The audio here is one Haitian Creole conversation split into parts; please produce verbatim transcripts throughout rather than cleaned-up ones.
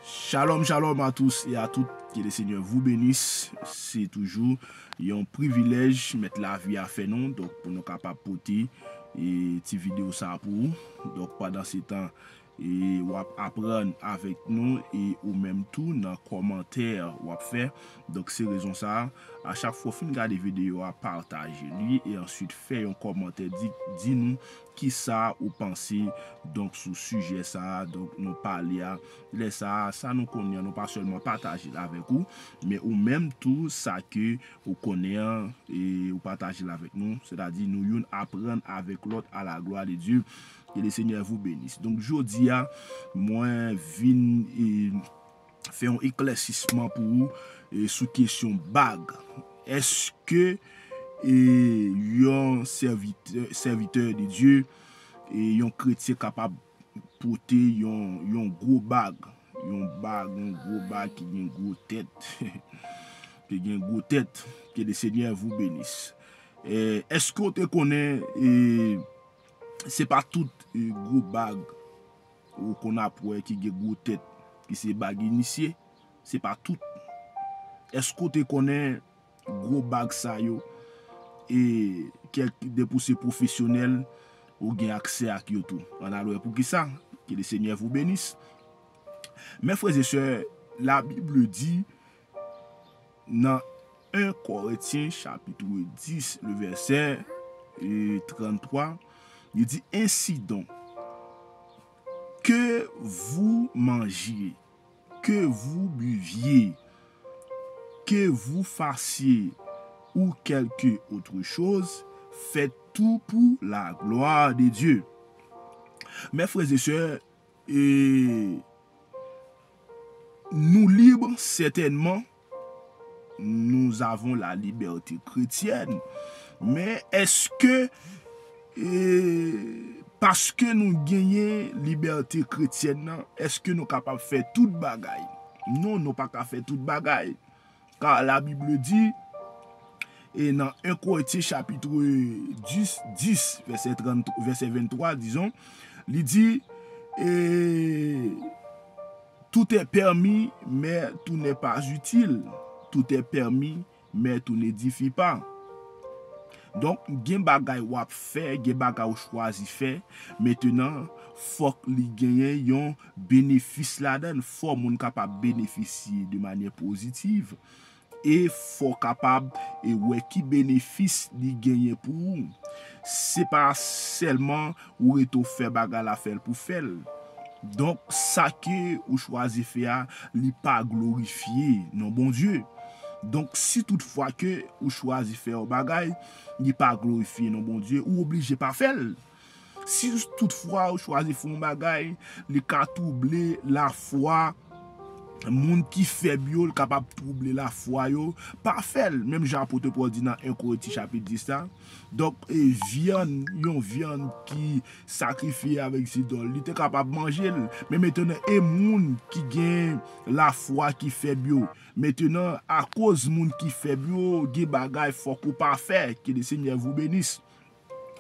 Shalom, shalom à tous et à toutes. Que le Seigneur vous bénisse. Se toujou yon privilèj mèt lavi a fè nou, donk pou nou kapab pote e, ti videyo sa a pou ou. Donk pandan se tan e, w ap aprann avèk nou e ou menm tou nan kòmantè w ap fè. Donk se rezon sa a, a chak fwa w fin gade videyo a, pataje li e answit fè yon kòmantè, di, di nou kisa ou panse donk sou sijè sa a, donk nou pale a. Lè sa a, sa nou konnen an, nou pa sèlman pataje l avèk ou, men ou menm tou, sa ke ou konnen an, e ou pataje l avèk nou, sètadi nou youn aprann avèk lòt, à la gloire de Dieu. Que le Seigneur vous bénisse. Donk jodi a, mwen vin e, fè yon eklèsisman pou ou e, sou kesyon bag. Èske e, yon sèvitè, sèvitè de Dye, e yon kretyen kapab pote yon, yon gwo bag, yon bag, yon gwo bag ki gen gwo tèt, ki gen gwo tèt, que le Seigneur vous bénisse. E, èske w te konnen e, se pa tout e, gwo bag ou konn ap wè ki gen gwo tèt, ki se bag inisye? Se pa tout. Èske w te konnen gwo bag sa yo, e kèk, depi w se pwofesyonèl, ou gen aksè ak yo tou? Ann al wè poukisa. Que le Seigneur vous bénisse. Mes frères et sœurs, la Bible dit nan un Corinthiens chapitre dix, le verset e, tranntrwa, li di, Ainsi donc, que vous mangiez, que vous buviez, que vous fassiez ou quelque autre chose, faites tout pour la gloire de Dieu. Mes frères et sœurs, e, nou lib, sètènman, nous avons la liberté chrétienne, men èske e, paske nou genyen libète kretyèn nan, èske nou kapab fè tout bagay? Non, nou pa ka fè tout bagay. Car la Bible dit, e nan un Corinthiens chapitre dix, dix, verset trente, verset vingt-trois, disons, li di, e, tout est permis, mais tout n'est pas utile. Tout est permis, mais tout n'édifie pas. Donk, gen bagay w ap fè, gen bagay ou chwazi fè. Mentenan, fòk li genyen yon benefis ladan l. Fò moun kapab benefisye de manyè pozitiv. E fò w kapab e wè ki benefis li genyen pou ou. Se pa sèlman ou rete w fè bagay la, fè l pou fè l. Donk, sa ke ou chwazi fè a, li pa glorifye non Bondye. Donk, si toutfwa ke ou chwazi fè yon bagay, li pa glorifye non Bondye, ou oblije pa fè l. Si toutfwa ou chwazi fè yon bagay, li ka twouble lafwa moun ki fèb yo, li kapab twouble lafwa yo, pa fè l. Menm jan apot Pòl di nan en Korinti chapit dis la. Donk, e vyann, yon vyann ki sakrifye avèk zidòl, li te kapab manje l. Men mentenan, e moun ki gen lafwa ki fèb yo? Mentenan, akoz moun ki fèb yo, gen bagay fòk ou pa fè. Que le Seigneur vous bénisse.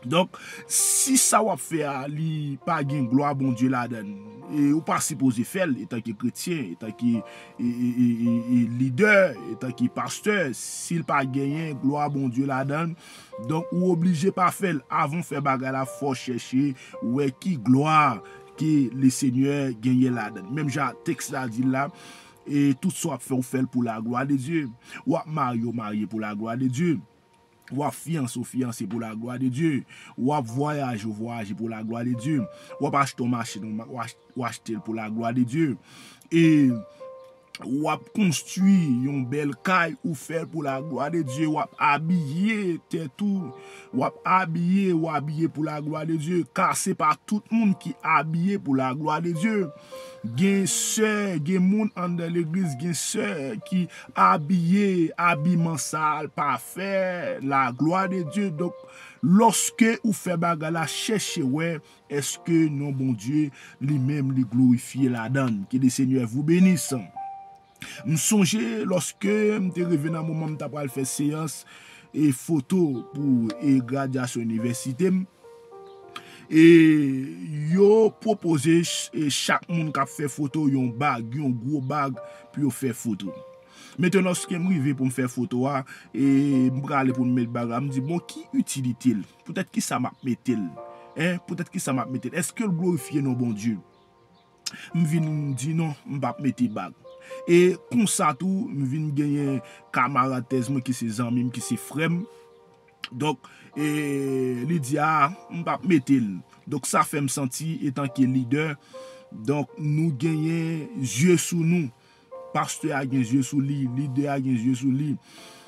Donk, si sa w ap fè a, li pa gen glwa Bondye ladan l, e ou pa sipoze fè l etanke kretyen, etanke e, e, e, e, e lidè, etanke pastè, si l pa genyen glwa Bondye ladan l, donk ou oblije pa fè l. Avan w fè bagay la, fò w chèche wè ki glwa ke Lesenyè genyen ladan l. Menm jan tèks la di l la, e tout sa w ap fè, w fè l pour la gloire de Dieu. W ap marye, w marye pour la gloire de Dieu. W ap fiyanse, w fiyanse pour la gloire de Dieu. W ap vwayaje, w vwayaje pour la gloire de Dieu. W ap achte yon machin, w ma-, w ach-, w achte l pour la gloire de Dieu. E w ap konstwi yon bèl kay, ou fè l pour la gloire de Dieu. W ap abiye tèt ou, w ap abiye, w abiye pour la gloire de Dieu. Ka se pa tout moun ki abiye pour la gloire de Dieu. Gen sè, gen moun anndan legliz, gen sè ki abiye, abiman sa a l pa fè la gloire de Dieu. Donk, lòske ou fè bagay la, chèche wè èske non Bondye li menm li glorifye ladan l. Que le Seigneur vous bénisse. M sonje lòske m te rive nan moman m ta pral fè seyans e foto pou e gradyasyon inivèsite m, E yo pwopoze ch- e chak moun k ap fè foto yon bag, yon gwo bag pou yo fè foto. Mentnan, lòske m rive pou m fè foto a, e m prale pou m met bag la, m di, bon, ki itilite l? Poutèt ki sa m ap mete l? Hein? Poutèt ki sa m ap mete l? Èske l glorifye non Bondye? M vin di, non, m p ap mete bag. E konsa tou, m vin genyen kamarad tèz mwen ki se zanmi m, ki se frè m. Donk, e, li di, a, m p ap mete l. Donk, sa fè m santi, etanke lidè, donk, nou genyen zye sou nou. Pastè a gen zye sou li, lidè a gen zye sou li,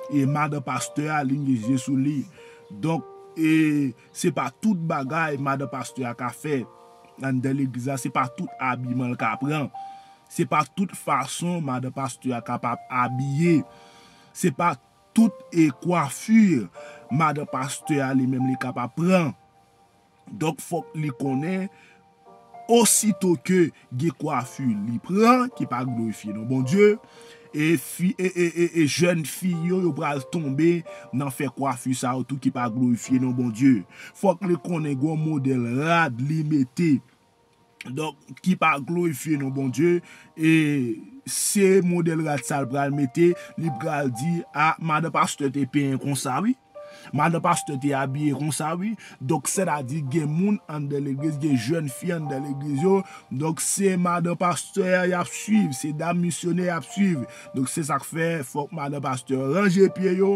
e madan pastè a, li gen zye sou li. Donk, e, se pa tout bagay madan pastè a ka fè anndan legliz la, se pa tout abiman l ka pran. Se pa tout fason madan pastè a kapab abiye. Se pa tout e kwafi madan pastè a li menm li kapab pran. Donk, fòk li konnen, osito ke gen kwafi li pran ki pa glorifye non Bondye, e fi, e, e, e, e jèn fi yo, yo pral tonbe nan fè kwafi sa yo tou ki pa glorifye non Bondye. Fòk li konnen gon modèl rad li mete, donk, ki pa glorifye non Bondye, e se modèl rad sa l pral mete, li pral di, a, madan pastè te penyen konsa, wi. Madan pastè te abiye konsa, wi. Donk, sètadi gen moun anndan legliz, gen jèn fi anndan legliz yo. Donk, se madan pastè a y ap swiv, se dam misyonè y ap swiv. Donk, se sa k fè, fòk madan pastè ranje pye yo.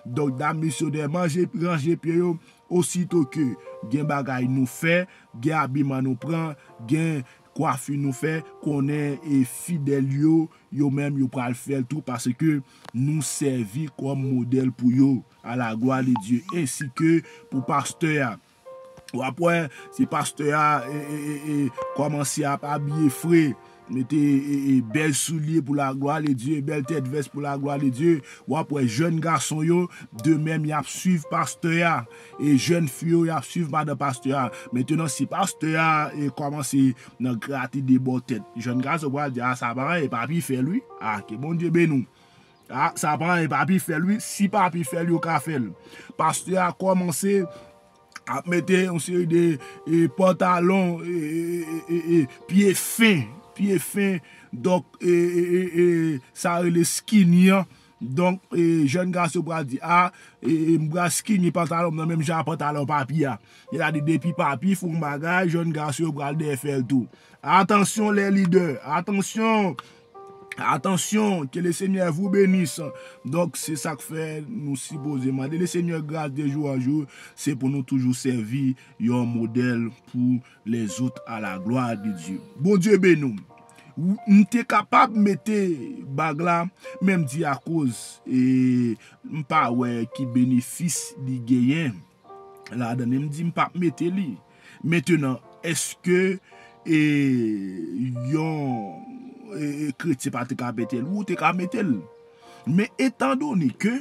Donk, dam misyonè manje, ranje pye yo. Osito ke gen bagay nou fè, gen abiman nou pran, gen kwafi nou fè, konnen e fidèl yo, yo menm yo pral fè l tou, paske nou sèvi kòm modèl pou yo, à la gloire de Dieu, ensi ke pou pastè a. W ap wè, se pastè a, e, e, e, e, kòmanse ap abiye fre, mete, e, e, bèl soulye pou la gloire de Dieu, bèl tèt vès pou la gloire de Dieu. W ap wè jèn gason yo, de menm, y ap swiv pastè a. E jèn fi yo, y ap swiv madan pastè a. Mentnan, si pastè a, e, kòmanse nan grate de bò tèt, jèn gason pral di, a, sa pa anyen, papi fè l, wi. A, ke Bondye beni w. A, sa pa anyen, papi fè l, wi. Si papi fè l, yo ka fè l. Pastè a kòmanse ap mete yon seri de, e, pantalon, e, e, e, e, e, pye fen, pye fen. Donk, e, e, e, e, sa rele skinny an. Donk, e, jèn gason pral di, a, e, e, m pral skinny pantalon m nan menm jan a pantalon papi a. Sètadi depi papi fè yon bagay, jèn gason yo pral dèyè fè l tou. Atansyon, lè lidè, atansyon! Atansyon, que le Seigneur vous bénisse. Donk, se sa k fè nou sipoze mande le Seigneur gras de jour en jour, se pou nou toujou sèvi yon modèl pou lèzòt, à la gloire de Dieu. Bondye beni w. M te kapab mete bag la, men m di akoz, e, m pa wè ki benefis li genyen ladan l, m di m p ap mete li. Mentnan, èske, e, yon, e, e, kretyen pa te ka mete l? Wi, ou te ka mete l. Men etandone ke,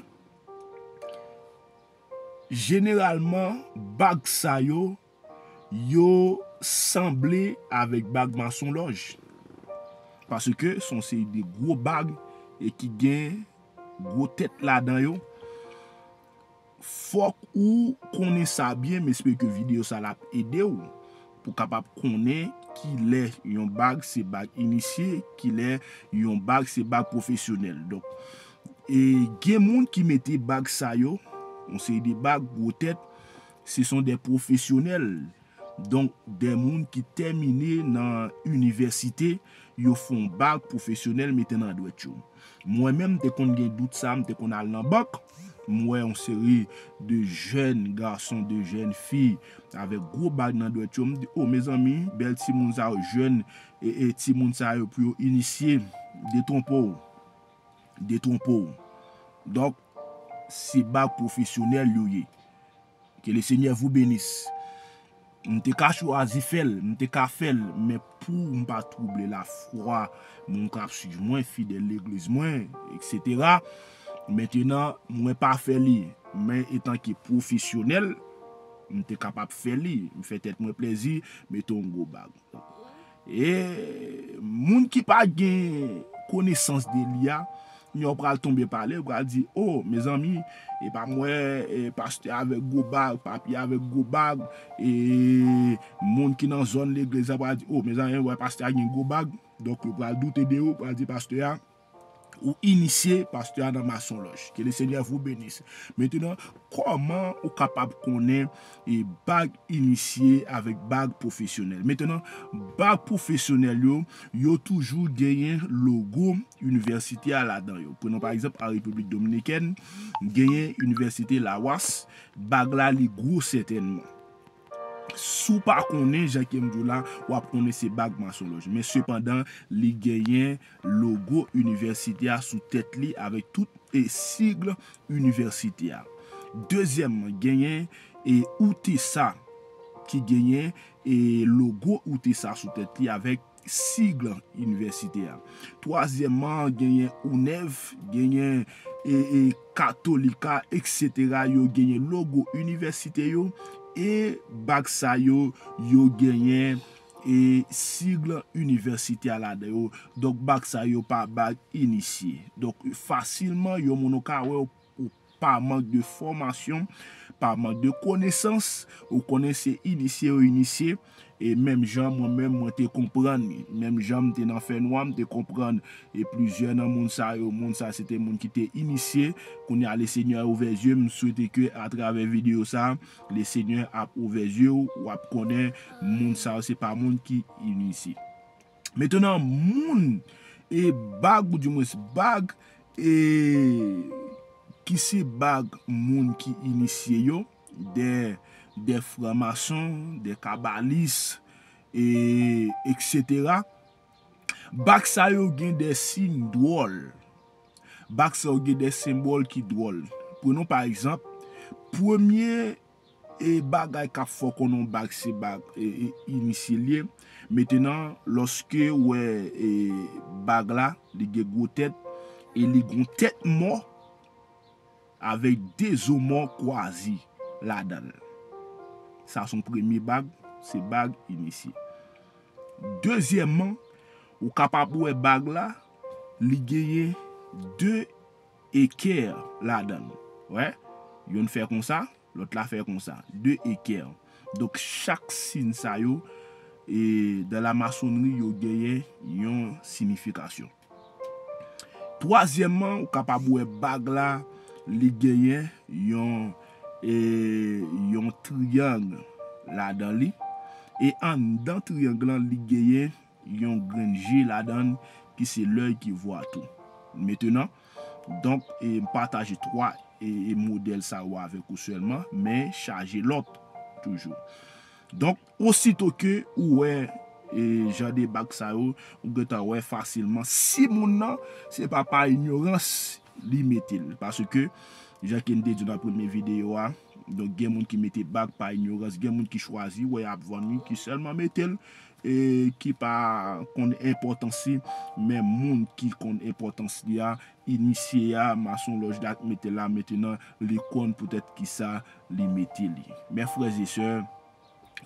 jeneralman, bag sa yo, yo sanble avèk bag masonlòj. Paske se yon seri de gwo bag e ki gen gwo tèt ladan yo. Fòk ou konnen sa byen, m espere ke videyo sa l ap ede w pou kapab konnen kilè yon bag se bag inisye, kilè yon bag se bag pwofesyonèl. Donk, e gen moun ki mete bag sa yo, yon seri de bag, gwo tèt, se sont des professionnels. Donk, de moun ki tèmine nan inivèsite, yo fè yon bag pwofesyonèl mete nan dwèt yo. Mwen menm, m te konn gen dout sa, m te konn al nan bank. M wè yon seri de jèn gason, de jèn fi avèk gwo bag nan dwèt yo. M di, o, mezanmi, bèl timoun sa yo, jèn, e, e timoun sa yo pou yo inisye, detwonpe w. Detwonpe w. Donk, se bag pwofesyonèl yo ye. Que le Seigneur vous bénisse. M te ka chwazi fè l, m te ka fè l, men pou m pa twouble lafwa moun k ap swiv mwen, fidèl legliz mwen, etsetera. Mentnan, mwen pa fè li, men etanke pwofesyonèl, m te kapab fè li. M fè tèt mwen plezi, mete yon gwo bag. E moun ki pa gen konesans de li a, Yo pral tonbe pale, yo pral di, "O, mezanmi, e pa m wè, e, pastè avèk gwo bag, papye avèk gwo bag, e moun ki nan zòn legliz la pral di, 'O, mezanmi, wè pastè a gen gwo bag.'" Donk, yo pral doute de ou, pral di pastè a, ou inisye pastè a nan masonlòj. Que le Seigneur vous bénisse. Mentenan, kòman ou kapab konnen e bag inisye avèk bag pwofesyonèl? Mentenan, bag pwofesyonèl yo, yo toujou genyen logo inivèsite a ladan yo. Prenons pa egzanp, an Repiblik Dominikèn, genyen inivèsite Lawas, bag la li gwo sètènman. Si w pa konnen, jan ke m di w la, w ap konnen se bag masonlòj. Men sepandan, li genyen logo inivèsite a sou tèt li avèk tout e sig inivèsite a. Dezyèmman, genyen e UTESA ki genyen e logo UTESA sou tèt li avèk sig inivèsite a. Twazyèmman, genyen UNEV, genyen e, e Katolika, etsetera. Yo genyen logo inivèsite yo e bag sa yo, yo genyen e sig inivèsite a ladan yo. Donk, bag sa yo pa bag inisye. Donk, fasilman, yon moun ou ka wè ou pa mank de fòmasyon, pa mank de konesans, ou konnen se inisye yo inisye, e menm jan mwen menm, mwen te konprann li. Menm jan m te nan fènwa, m te konprann, e plizyè nan moun sa yo, moun sa se te moun ki te inisye. Kounye a, le Senyè ouvè zye m, m swete ke atravè videyo sa, le Senyè ap ouvè zye w, w ap konnen moun sa yo se pa moun ki inisye. Mentenan, moun e bag, ou dimwens bag, e ki se bag moun ki inisye yo, de, de franmason, de kabalis, e, etsetera. Bag sa yo gen de siy dwòl. Bag sa yo gen de senbòl ki dwòl. Prenons pa egzanp, premye e bagay k ap fè w konnen yon bag se bag e, e, inisye l ye. Mentenan, lòske w wè e, bag la, li gen gwo tèt, e li gon tèt mò avèk de zo mò kwaze ladan l. Sa se yon premye bag, se bag inisye. Dezyèmman, ou kapab wè bag la, li genyen de ekè ladan l. Wè, yonn fè konsa, lòt la fè konsa. De ekè. Donk, chak siy sa yo, e, dans la maçonnerie, yo genyen yon siyifikasyon. Twazyèmman, ou kapab wè bag la, li genyen yon, e, yon triyang ladan li. E anndan triyang lan, li genyen yon grenn je ladan l ki se l'œil qui voit tout. Mentenan, donk, e, m pataje twa, e, e, modèl sa yo avèk ou sèlman, men chaje lòt toujou. Donk, osito ke ou wè, e, jan de bag sa yo, ou gentan wè fasilman si moun nan, se pa pa inyorans li mete l. Paske, jan ke n te di nan premye videyo a, donk gen moun ki mete bag pa inyorans, gen moun ki chwazi wè y ap vann li, ki sèlman mete l, e ki pa konn enpòtans li, men moun ki konn enpòtans li a, inisye a, masonlòj la k mete l la, mentenan, li konn poutèt kisa li mete li. Mes frères et sœurs,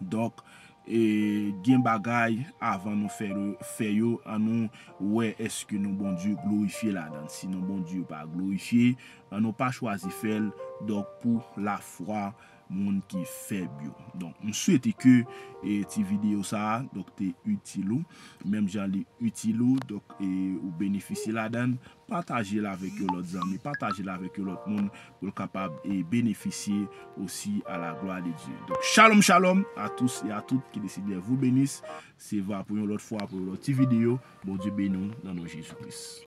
donk, e, gen bagay avan nou fè, fè yo, an nou wè èske nou Bondye glorifye ladan l. Si nou Bondye pa glorifye, an nou pa chwazi fè l, donk, pou lafwa moun ki fèb yo. Donk, m swete ke, e, ti videyo sa a, donk, te itil ou, menm jan li itil ou, donk, e, ou benefisye ladan l, pataje l avèk yon lòt zanmi, pataje l avèk yon lòt moun, pou l kapab, e, benefisye aussi à la gloire de Dieu. Donk, shalom, shalom à tous et à toutes, que le Seigneur vous bénisse. Se va pou yon lòt fwa, pou yon lòt ti videyo. Bondye beni w nan non Jezi Kris.